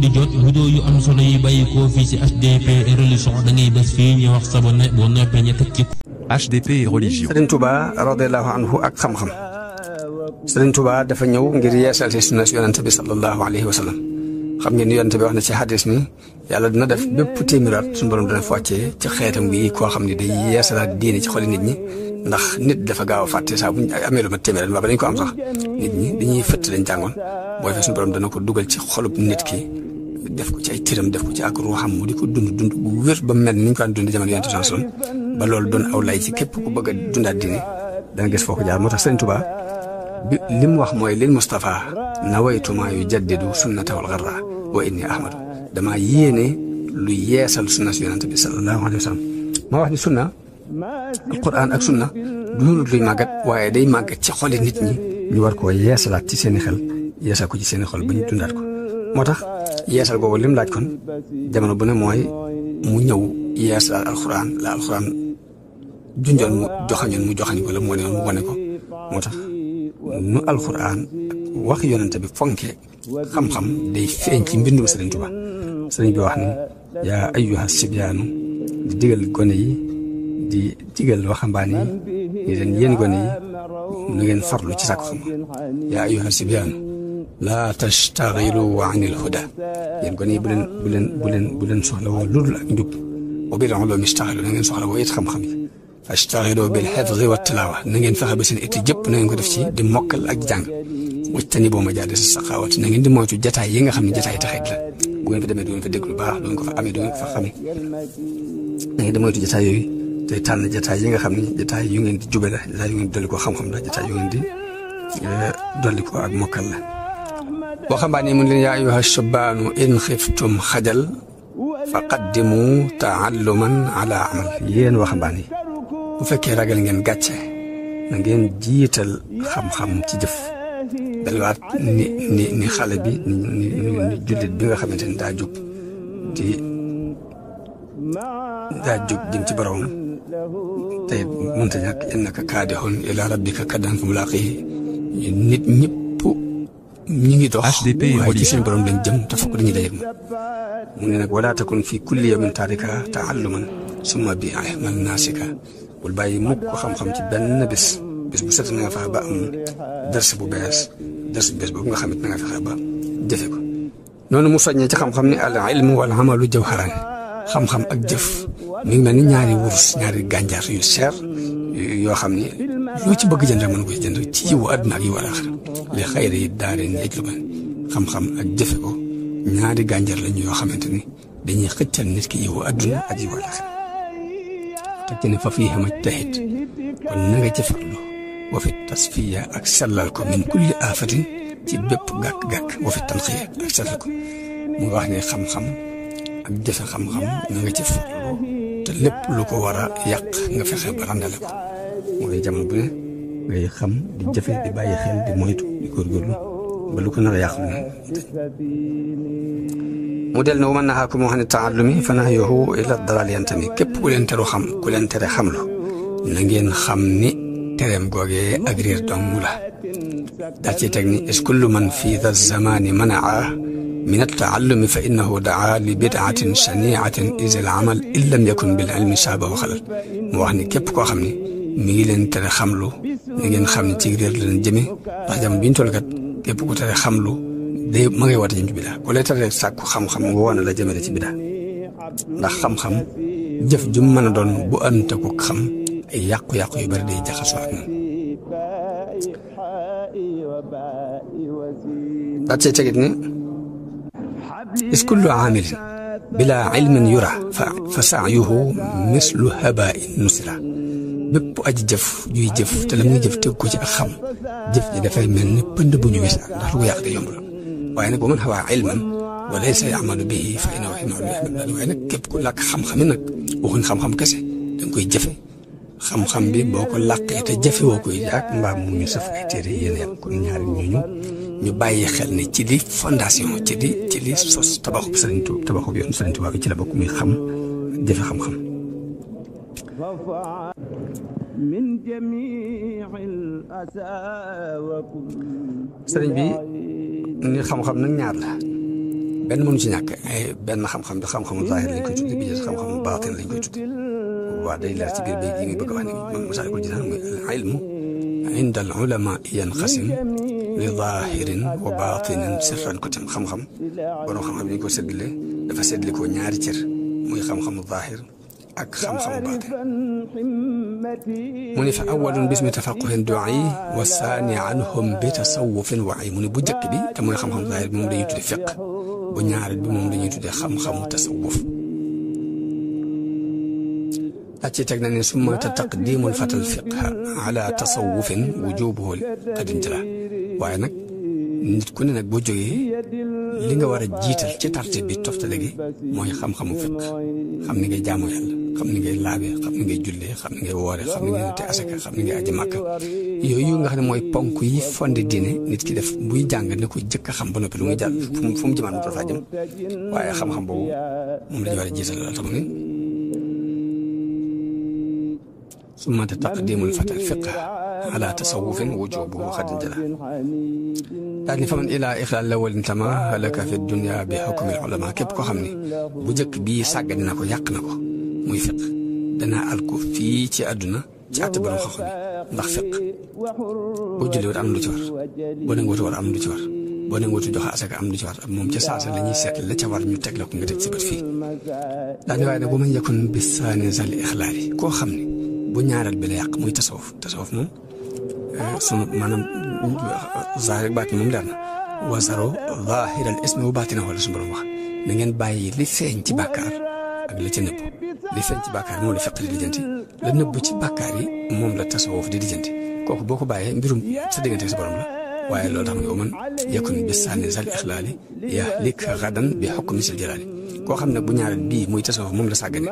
di jot vidéo yu am solo yi bàyyi ko fii ci HDP et religion da ngay bés fii ñu wax sabone boo noppee ñu teg ci HDP et religion. Sëriñ Touba radiyallahu anhu ak xam-xam. Sëriñ Touba dafa ñëw ngir yeesal ci sunna si yonente bi sallallahu alayhi wa sallam. xam ngeen ni yonente bi wax na ci hadis ni yàlla dina def bépp téeméeraat suñu borom dana wàccee ci xeetam bi koo xam ne day yeesalaat diine ci xoli nit ñi ndax nit dafa gaaw a fàtte saa buñ amee lu ma téeméeraat ba dañ ko am sax nit ñi dañuy fëtt lañ jàngoon booy fee suñu borom dana ko dugal ci xolub nit ki def ko ci ay tiram def ko ci ak ruuxam mu di ko dund bu wér ba mel ni ñu ko daan dund jamono yonente bi ba loolu doon aw lay ci képp ku bëgg a dundaat diine dana gis foo ko jaar moo tax Sëriñ Tuubaa bi li mu wax mooy lil Mustafa nawaytu maa yujaddidu sunnata wal gharra wa inni ahmadu damaa yéene lu yeesal sunna si yonente bi sallallahu alayhi wa sallam maa wax ni sunna alquran ak sunna doonul luy màggat waaye day màggat ci xoli nit ñi ñu war koo yeesalaat ci seeni xel yeesal ko ci seeni xol ba ñu dundaat ko moo tax yeesal boobu lim laaj kon jamono bu ne mooy mu ñëw yeesalaat alquran la alquran junjoon mu joxañ ko la mu wane woon mu wane ko moo tax nu alquran wax yonente bi fonke xam-xam day feeñ ci mbindum Sëriñ Tuba sëriñ bi wax ni yaa ayyuha sibyaanu di digal gone yi di digal waxambaane yi ni leen yéen gone yi nu ngeen farlu ci sàkku xam-xam yaa ayyuha sibyaanu laa tastaxilu anil huda yéen gone yi bu leen soxla woo ludul ak njub wa bil ulumi istaxilu na ngeen soxla woo it xam-xam yi fastaxilu bil xifdi wa tilaawa na ngeen fexe ba seen itti jëpp na ngeen ko def ci di mokkal ak jàng wajtani boo ma jaade sa saqaawat na ngeen di moytu jataay yi nga xam ne jataay taxit la bu ngeen fa demee du ngeen fa dégg lu baax du ngeen ko fa amee du ngeen ko fa xamee na ngeen di moytu jataay yooyu te tànn jataay yi nga xam ne jataay yu ngeen di jube la jataay yu ngeen di dolli ko xam-xam la jataay yu ngeen di dolli ko ak mokkal la waxambaane mun leen yaa ayyuha shubaanu in xiftum xajal fa qaddimu taalluman ala amal yéen waxambaane yi bu fekkee ragal ngeen gàcce na ngeen jiital xam-xam ci jëf dalwaat ni xale bi ni jullit bi nga xamante ni daa jóg jëm ci boromam tey mënta ñàkk innaka kaadihun ila rabbika kaddan fa mulaaqihi nit ñëpp ñi ngi dox waaye ci seen borom lañ jëm te fokk dañuy dajeeg mu ne nag wala takun fi kulli yawmin taarika taalluman summa bi ahmal naasika bul bàyyi mukk ko xam-xam ci benn bés bu set na nga fexe ba am dars bu bees boobu nga xamit na nga fexe ba jëfe ko noonu mu soññee ci xam-xam ni al ilmu wal amalu jawharan xam-xam ak jëf mi ngi mel ni ñaari wurus ñaari gànjar yu seer yoo xam ni loo ci bëgg jënd mën ko ci jënd ci yiwu àdduna ak yiwu alaaxira li xayri yi daareen yajluban xam-xam ak jëfe ko ñaari gànjar lañu yoo xamante ni dañuy xëccal nit ki yiwu àdduna ak yiwu alaaxira te ci ne fa fiihi majtahid kon na nga ci farlu wa fi tasfiya ak sellal ko min kulli aafatin ci bépp gàkk-gàkk wa fi tanqiya ak sellal ko mu wax ne xam-xam ak jëfe xam-xam na nga ci farlu te lépp lu ko war a yàq nga fexe ba randale ko mooy jamono bu ne ngay xam di jëfe di bàyyi xel di moytu di góorgóorlu ba lu ko nar a yàq mu del ne wa man nahaakum an taallumi fa nahyuhu ila dalaal yantami képp ku leen tere xamlu na ngeen xam ni tereem googee ak réer dong la daa ci teg ni is kullu man fi dha zamani manaa min at-taallumi fa innahu daa li bidaatin shaniatin is al amal in lam yakun bil ilmi shaaba wa xalal mu wax ni képp koo xam ni mi ngi leen tere xamlu na ngeen xam ni ci réer la leen jëme ndax jamono bi ñu toll kat képp ku tere xamlu day ma ngay woote jëm ci bidaa ku lay tere sàkku xam-xam woon la jëmale ci bidaa ndax xam-xam jëf ju mën a doon bu ante ko xam ay yàqu-yàqu yu bari day jaxasoo ak moom daa cee tegit ni is kullu aamilin bila ilmin yura fa saayuhu mislu habain nusira bépp aji jëf juy jëf te la muy jëf teg ko ci ak xam jëf ji dafay mel ni pënd bu ñu wis ndax lu ko yàq day yomb la waaye nag bu man xawaa ilman wa laysa ya'malu bihi fa innahu himaarun yahmilu waaye nag képp ku làkk xam-xami nag waxuñ xam-xam kese da nga koy jëfe xam-xam bi boo ko làqee te jëfe woo koy jaag mbaam mu ñu saf ay téere yéen kon ñaari ñooñu ñu bàyyi xel ne ci li fondation ci li sos tabaxub yoon Sëriñ Tuubaa bi ci la bokk muy xam jëfe xam-xam sëriñ bi ni xam-xam nag ñaar la benn mënu ci ñàkk benn xam-xam bi xam-xamu zaahir lañ koy tudde bi ci xam-xamu baatin lañ koy tudde waa day leer ci biir bay ji nga bëgg a wax ne Masaalikul Jinaan muy al ilmu inda al ulama yanqasim li zaahirin wa baatinin sirran ko tam xam-xam borom xam-xam yi ñu ko séddale dafa séddale ko ñaari cër muy xam-xamu zaahir ak xam-xamu baatin mu ne fa awwalun bismi tafaquhin du'i wa saani anhum bi tasawufin wa'i mu ne bu njëkk bi te mooy xam-xam zaahir bi moom dañuy tudde fiq bu ñaareel bi moom dañuy tudde xam-xamu tasawuf ak ci teg na ne summa taqdimul fatal fiqha ala tasawufin wujubuhu qad intala waaye nag nit ku ne nag boo jógee li nga war a jiital ci tarte bi toftale gi mooy xam-xamu fiq xam ni ngay jaamu yàlla xam ni ngay laabee xam ni ngay jullee xam ni ngay woore xam ni ngay natte asaka xam ni ngay aji màkka yooyu nga xam ne mooy ponk yi fonde diine nit ki def buy jàng ne ko jëkk a xam ba noppi lu muy jàll fu mu jëmaan mu dafa jëm waaye xam-xam boobu moom la ñu war a jiital la tam ni summa taqdimul fatal fiqha ala tasawufin wujubuhu qad intala daal ni fa man ilaa ixlaal lawal intama halaka fi dunya bi hukmil ulama képp koo xam ne bu njëkk bii sàggadi na ko yàq na ko muy fiq danaa al ko fii ci àdduna ci àtte borom xam-xam bi ndax fiq boo julli war am lu ci war boo nangootu war am lu ci war boo nangootu joxe asaka am lu ci war ak moom ca saasa la ñuy seet la ca war ñu teg la ko nga teg ci bët fii daal ni waaye nag bu ma yakun bis saani zal ixlaali koo xam ne bu ñaareel bi la yàq muy tasawuf moom sunu maanaam zaahir ak baatin moom leer na wasaro zaahiral ismi wa baatinahu wala suñu borom wax na ngeen bàyyi li feeñ ci bàkkaar ak la ca nëbb li feeñ ci bàkkaar moom la fiq di lijjanti la nëbb ci bàkkaar yi moom la tasawuf di lijjanti kooku boo ko bàyyee mbirum sa diggante sa borom la waaye loolu tax ma ne man yakun bi sànni zal ixlaali yahlik gadan bi hukmi sil jalaali koo xam ne bu ñaareel bii muy tasawuf moom la sàggane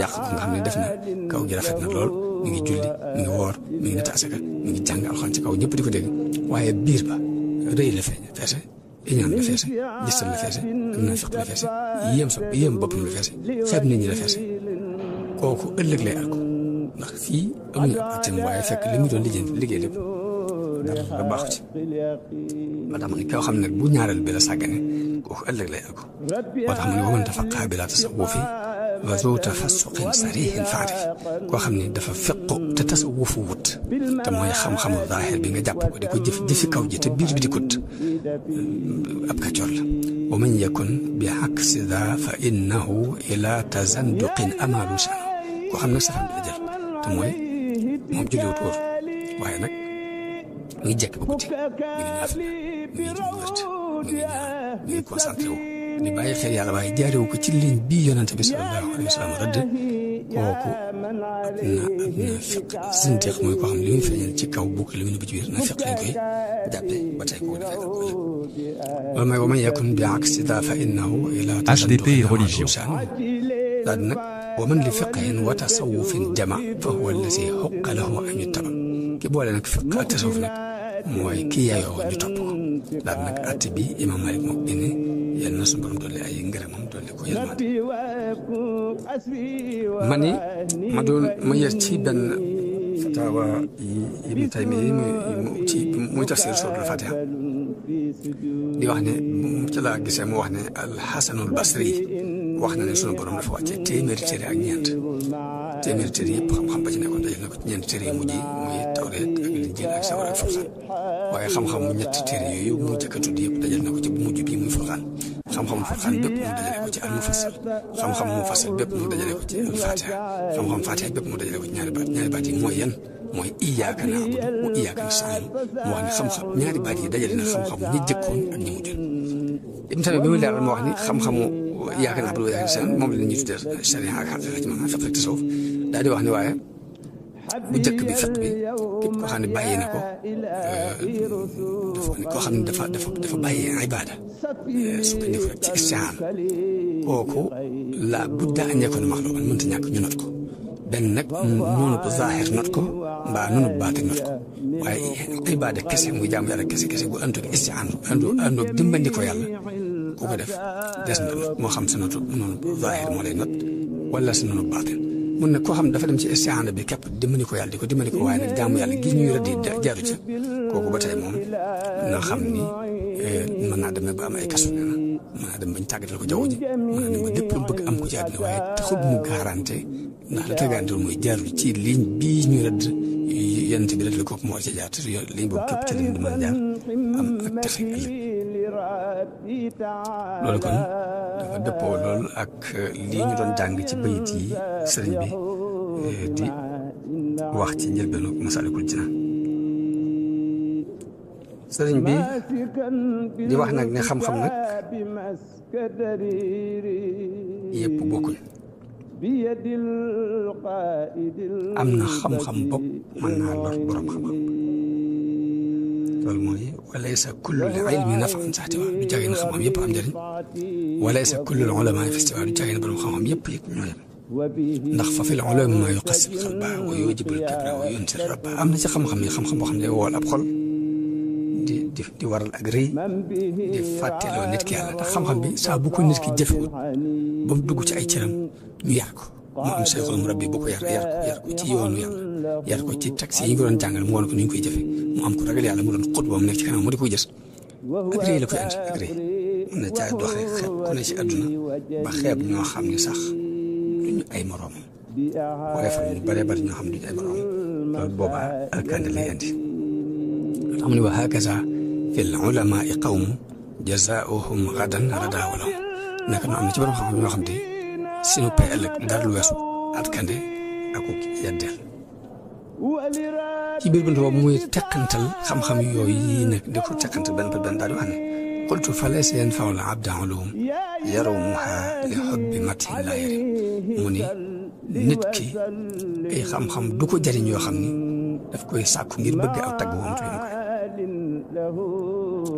yàq ko nga xam ne def na kaw gi rafet na lool mi ngi julli mi ngi woor mi ngi natt asaka mi ngi jàng alxuraan ci kaw ñëpp di ko dégg waaye biir ba rëy la feese iñaan la feese gistal la feese ak naafiq la feese yéem boppam la feese xeeb nit ñi la feese kooku ëllëg lay alko ndax fii amuñu ab àtteem waaye fekk li mu doon liggéey lépp dara baaxu ci moo tax ma ne koo xam ne bu ñaareel bi la sàggane kooku ëllëg lay alko moo tax ma ne waman tafaqaha bila tasawufi wa zu tafassuqin sarihin faarif koo xam ne dafa fiqu te tasawufu wut te mooy xam-xamu zaahir bi nga jàpp ko di ko jëfi kaw ji te biir bi di kut ab kàccoor la wa man yakun bi aksi da fa innahu ila tazanduqin amalu shan koo xam nag safam bi la jël te mooy moom julliwut wóor waaye nag mu ngi jekk ba guddi mi ngi naaf mi ngi wërt mi ngi ñaan mi ngi concentré wu di bàyyi xel yàlla waaye jaarewu ko ci ligne bii yonante bi sallallahu alayhi wa sallam rëdd kooku na fiq zindiq mooy koo xam ne li muy feeñal ci kaw bukk li muy nëbb ci biir na fiq lañ koy jàppee ba tey kooku dafay ko wala may wa man yakun bi aksi da fa innahu ila HDP religion daal nag wa man li fiqhin wa tasawufin jama fa huwa allati huqqa lahu an yuttaba ki boole nag fiq ak tasawuf nag mooy kii yaayoo ñu topp ko daal nag àtte bi imam Malik moo ko génne yal na suñu borom dolli ay ngërëmam dolli ko yërmande ma ni ma yër ci benn fatawa yi Ibn Taymiyya muy tafsir suuratul Fatiha di wax ne ci laa gisee mu wax ne al-Hasanul Basri wax na ne sunu borom dafa wàcce téeméeri téere ak ñeent téeméeri téere yëpp xam-xam ba ci nekkoon dajal na ko ci ñeent téere yi mujj yi muy Tawreet ak Linjiil ak Sabuur ak Furqaan waaye xam-xamu ñetti téere yooyu mu jëkk a tudd yëpp dajal na ko ci bu mujj bii muy Furqaan xam-xamu Furqaan bépp mu dajale ko ci al-Mufassal xam-xamu Mufassal bépp mu dajale ko ci al-Fatiha xam-xam Fatiha bépp mu dajale ko ci ñaari baat yi mooy yan mooy iyyaaka na'budu wa iyyaaka nasta'iin mu wax ne xam-xam ñaari baat yi dajale na xam-xamu ñi jëkkoon ak ñi mujj Ibn Taymiyya bi muy leeral mu wax ni xam-xamu iyyaaka na'budu wa iyyaaka nasta'iin moom la ñuy tuddee sharia ak xaqiiqa ci maanaam fiqh ak tasawuf daal di wax ni waaye bu njëkk bi fiqh bi képp koo xam ne bàyyi na ko koo xam ne dafa bàyyi ibaada sukkandiku rek ci isti'aana kooku laa budda an yakuuna maxluuqan mënta ñàkk ñu not ko benn nag noonu bu zaahir not ko mbaa noonu bu baatin not ko waaye ibaada kese muy jaamu yàlla kese bu àndoog isti'aana àndoog dimbandi ko yàlla ku ko def des na moo xam sa notu noonu bu zaahir moo lay not wala sa noonu baatin mun na koo xam dafa dem ci isti'aana bi képp dimbali ko yàlla di ko dimbali ko waaye nag jaamu yàlla gi ñuy rëdd jaaru ca kooku ba tey moom na xam ni mën naa demee ba am ay kasu nee na mën naa dem bañ tàggatal ko jaww ji mën naa dem ba lépp lu mu bëgg am ko ci àddina waaye taxul mu garanté ndax la tegaantul mooy jaarul ci ligne bii ñu rëdd yonent bi rëdd la kooku moo war ci jaar te ligne boobu képp ci lañ mën a jaar am ak texe ëllëg loolu kon dafa dëppoo lool ak lii ñu doon jàng ci bayit yi sëriñ bi di wax ci njëlbeenu Masaalikul Jinaan sëriñ bi di wax nag ne xam-xam nag yëpp bokkuñ am na xam-xam bopp mën naa lor borom xam-xam loolu mooy walaysa kullu ilmi naf'an sa istiwaa du jàggee ne xam-xam yëpp am njëriñ walaysa kullu ulamaa fi istiwaa du jàggee ne borom xam-xam yëpp ñoo yem ndax fa fil ulumi maa yuqassil qalba wa yujibul kibra wa yunsir rabba am na ci xam-xam yi xam-xam boo xam ne wool ab xol di waral ak rëy di fàtteloo nit ki yàlla ndax xam-xam bi saa bu ko nit ki jëfewut ba mu dugg ci ay cëram ñu yar ko mu am sayxul murabbi bu ko yar ko ci yoonu yàlla yar ko ci taxi yi nga doon jàngal mu woon ko ni ñu koy jëfe mu am ko ragal yàlla mu doon xut ba mu nekk ci kanam mu di koy jës ak rëy la koy andi ak rëy mën na caa doxe xeeb ku ne ci àdduna ba xeeb ñoo xam ne sax duñu ay moroom waaye fan ñu bëree bëri ñoo xam ne duñu ay moroom loolu boobaa alkande lay andi xam ne wa hakaza fi l ulamaai qawmu jazaauhum gadan radaa walaw naka nu am na ci borom xam-xam ñoo xam te sinu pay ëllëg dara lu weesu alkande ak yaddeel ci biir buntu boobu muy teqantal xam-xam yooyu yi nag di ko teqantal benn par benn daal di wax ne qultu fa laysa yanfau l abda ulum yarumuha li xubbi matin la yarim mu ni nit ki ay xam-xam du ko jariñ yoo xam ni daf koy sàkku ngir bëgg aw tagg woon tuñ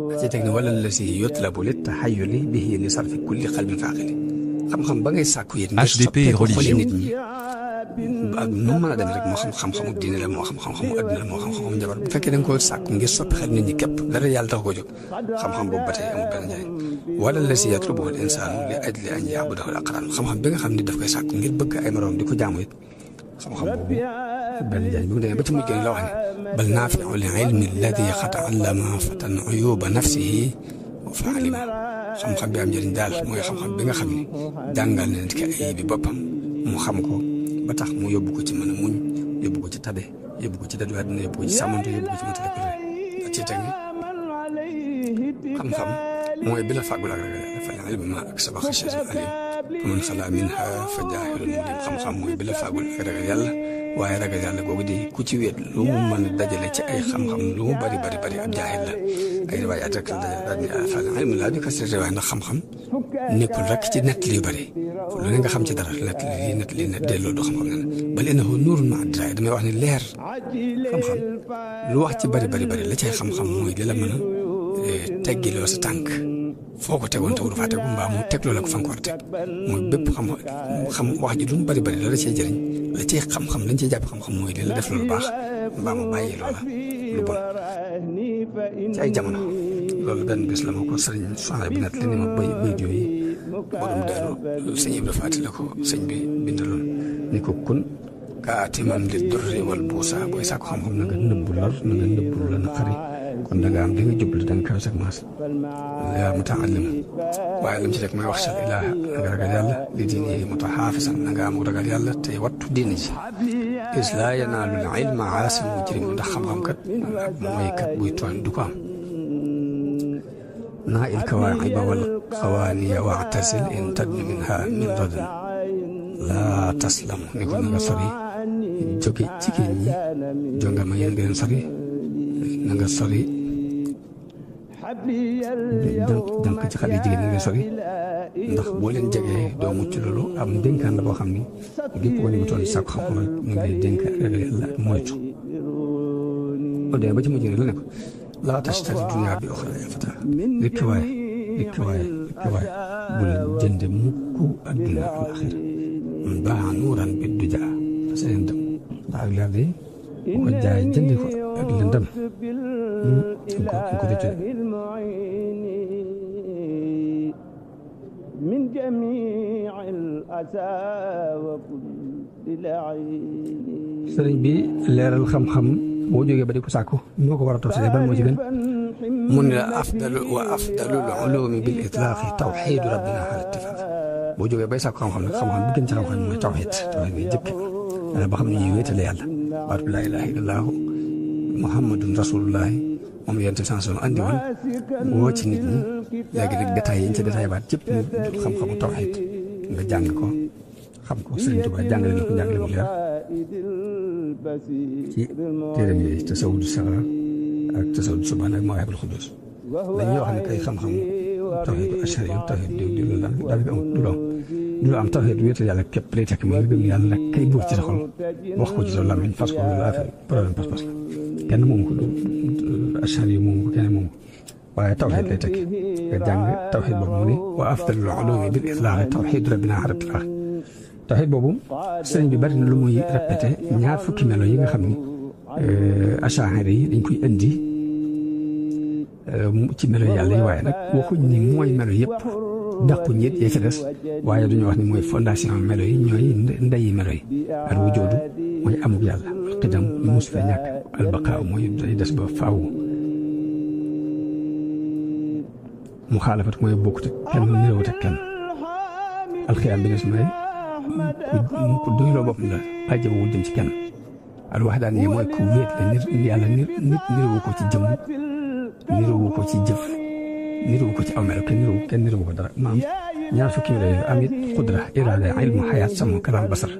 ko ci teg ne wala la si yutlabu li taxayuli bihi li sarfi kulli qalbin faaqili xam-xam ba ngay sàkku yit ngir soppeeku xoli nit ñi ak nu mën a dem rek moo xam xam-xamu diine la moo xam xam-xamu adduna la moo xam xam-xamu njabar bu fekkee da nga ko sàkku ngir soppi xel nit ñi képp dara yàlla tax ko jóg xam-xam boobu ba tey amul benn njëriñ wala la si yatlubuhu al insaanu li ajli an yaabudahu al aqraan xam-xam bi nga xam ne daf koy sàkku ngir bëgg ay moroom di ko jaamu it xam-xam boobu benn njëriñ bi mu demee ba ci mujj la wax ne bal naafiu li ilmi alladi qad allama fatan uyuba nafsihi fa alima xam-xam bi am njëriñ daal mooy xam-xam bi nga xam ne jàngal na nit ki ay bi boppam mu xam ko ba tax mu yóbbu ko ci mën a muñ yóbbu ko ci tabe yóbbu ko ci dadu àddina yóbbu ko ci sàmmante yóbbu ko ci matale ko ak ci teg ni xam-xam mooy bi la fàggul ak ragal yàlla fal ilmu ma aksaba xashyatin alim fa man xalaa minha fa jaahilun mulim xam-xam mooy bi la fàggul ak ragal yàlla waaye ragal yàlla googu di ku ci wéet lu mu mën a dajale ci ay xam-xam lu mu bari ab jaahil la ay riwaayaat rek la dajale daal di fal ilmu laa bi kasrati riwaaya ndax xam-xam nekkul rek ci nett li yu bari lu ne nga xam ci dara nett li delloo du xam-xam ne bal innahu nuurun ma'a diraaya damay wax ne leer xam-xam lu wax ci bari la cay xam-xam mooy li la mën a teggiloo sa tànk foo ko tegoon te wuru faa tegu mbaa mu teg loola ko fa nga ko war a teg mooy bépp xam wax ji lu mu bari la la cay jëriñ la cay xam-xam lañ cay jàpp xam-xam mooy li la def loolu baax mbaa mu bàyyi loola lu bon ci ay jamono loolu benn bis la ma ko sëriñ soxna bi nat li ni ma bay jooyi borom daaru sëñ Ibra Faati la ko sëñ bi bindaloon ni ko kun kaatiman li durri wal buusa booy sàkku xam-xam na nga nëbbu lor na nga nëbbu la naqari kon da nga am li nga jublu da nga kaw sag maas yaa mutaallim waaye lam ci rek may wax sax ilaaha na nga ragal yàlla li diine yi mutaxaafisan na nga am ragal yàlla tey wattu diine ji is laa yanaalul ilma aasim mujrim ndax xam-xam kat mooy kat buy tooñ du ko am naa il kawaaxiba wal xawaaniya waxtasil in tadni minha min radin laa taslam ni ko na nga sori jóge jigéen ñi jonga ma yéen ngeen sori na nga sori jànk ci xale jigéen ñi ngeen sori ndax boo leen jegee doo mucc loolu am dénkaan la boo xam ni gépp ko ni mu toll ci sàkku xam-xam rek mu ngi lay dénk ragal yàlla ak moytu boo demee ba ci mujj la ne ko laa tashtari dunya bi uxra ya fata rekk waay bul jënde mukk adduna ak alaxira man baaxa nuuran bi du jaa parce que lëndëm ndax ak leer day bu ko jaay jënde ko ak lëndëm ko rëccu min jamiil asaa wa kulli sëriñ bi leeral xam-xam boo jógee ba di ko sàkku moo ko war a toftale ban moo ci gën mu ne la afdalul ulumi bil itlaaqi tawxiidu rabbina ala ittifaaq boo jógee bay sàkku xam-xam nag xam-xam bi gën ci xam-xam mooy tawxiid bi jëkk ba xam ne ñuy wéetale yàlla baatu laa ilaaha illallaahu muhammadun rasulullahi moom yonent bi sallallahu alayhi wa sallam andi woon woo ci nit ñi léegi nag détails yi ñu ci détaillé baat yëpp ñu xam-xamu tawxiid nga jàng ko xam ko Sëriñ Tuubaa jàngale na ko jàngale mu leer ci téeram yi tasawudu saxaar ak tasawudu subhaan ak mawaahibul quddus dañuy wax ne kay xam-xamu tawxiid ashari yu tawxiid di lu daanaka du am tawxiid wéetal yàlla képp lay tekk mooy nga gëm yàlla nag kay buur ci sa xol wax ko ci sa làmmiñ fas ko loolu affaire problème pas-pas la kenn moomu ko du ashari yu moomu ko kenn moomu ko waaye tawxiid lay tekki nga jàng tawxiid boobu mu ne wa afdalul ulumi bil itlaaq tawxiidu rabbina ala itlaaq tawxiid boobu sëriñ bi bari na lu muy répété ñaar fukki melo yi nga xam ni achaari yi dañ koy indi ci melo yàlla yi waaye nag waxuñ ni mooy melo yëpp dàqu ñett yee ca des waaye duñu wax ni mooy fondation melo yi ñooy ndeyi melo yi al wujoodu mooy amuk yàlla xidam mus fee ñàkk albaqaaw mooy day des ba faaw mu xaalafat mooy bokkut ak kenn nirawut ak kenn alxiyaam bi ne su may ku doyloo boppam la ajabawul jëm ci kenn al waxdaan yi mooy ku wéet la nit yàlla nit nirawu ko ci jëmm nirawu ko ci jëf nirawu ko ci aw melo kenn nirawu ko dara maam ñaar fukki melo yi am it xudra iraada ilmu xayaat samu kalaam basar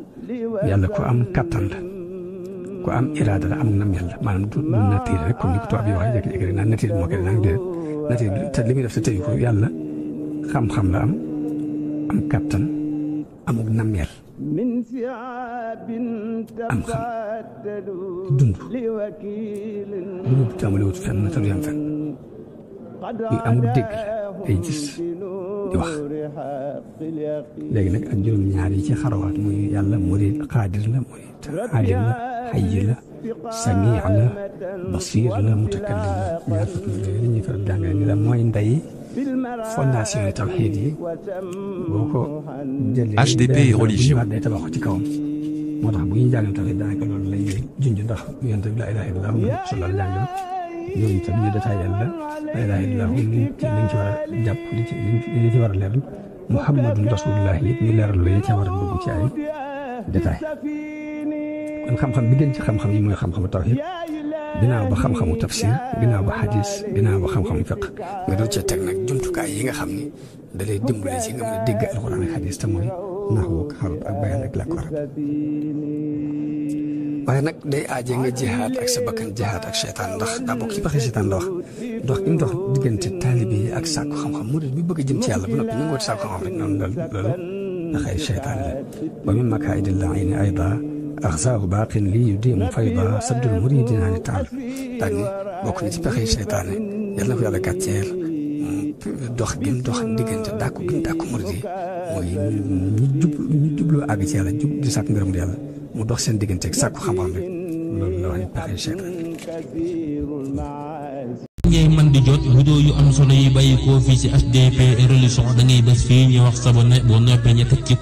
yàlla ku am kattan la ku am iraada la am nam yàlla maanaam du nature rek comme ni ko tubaab yi waxee jékki-jékki rek naan nature bi moo koy naan déedéet nature bi te li muy def te tëyu ko yàlla xam-xam la am kattan amuk nameel am xam dund lu mu tàmbaliwut fenn te du yam fenn yu amuk dégg la ay gis di wax léegi nag ak juróom-ñaar yi ci xarawaat muy yàlla murid xaadir la murid alim la xayyi la samii la basiir la mutakallim la ñaar fukki yooyu la ñuy faral jàngale ni la mooy ndey fondation yi tawxiid yi boo ko jëlee HDP et religion day tabaxu ci kawam moo tax bu ñuy jàng tawxiid daanaka loolu lañ junj ndax yonent bi laa ilaaha illallaah Muhammad sallallaahu alayhi wa sallam ñooñu tam ñu détaillé la laa ilaaha illallaah liñ ci war a jàpp li ci war a leeral Muhammadun Rasulullaah yëpp ñu leeral la yi ca war a dugg ci ay détail kon xam-xam bi gën ci xam-xam yi mooy xam-xamu tawxiid ginnaaw ba xam-xamu tafsir ginnaaw ba xadis ginnaaw ba xam-xamu fiq nga doon cee teg nag jumtukaay yi nga xam ni da lay dimbale ci nga mën a dégg alxuraan ak xadis te mooy naxwu ak xarab ak bayaan ak làkku arab waaye nag day aaje nga jihaad ak sa bakkan jihaad ak seytaan ndax daa bokk ci pexe seytaan la wax dox gi mu dox diggante taalibe yi ak sàkku xam-xam murid bi bëgg a jëm ci yàlla ba noppi ñu ngi woon sàkku xam-xam rek noonu loolu dafay seytaan la wa min makaa'idi l-la'iini aydan axsaahu baaqin lii yudiimu fayda saddul muridiina ani taal daal ni bokk na ci pexe seytaane yàlla na ko yàlla gàcceel dox gi mu dox diggante dàkku gi mu dàkku murid yi mooy ñu jubloo àgg ci yàlla jub di sàkk ngërëm yàlla mu dox seen diggante ak sàkku xam-xam rek loolu la wax ni pexe seytaane ngay man di jot vidéo yu am solo yi bàyyi koo fii ci HDP religion da ngay bés fii ñu wax sabone boo noppee ñu teg ci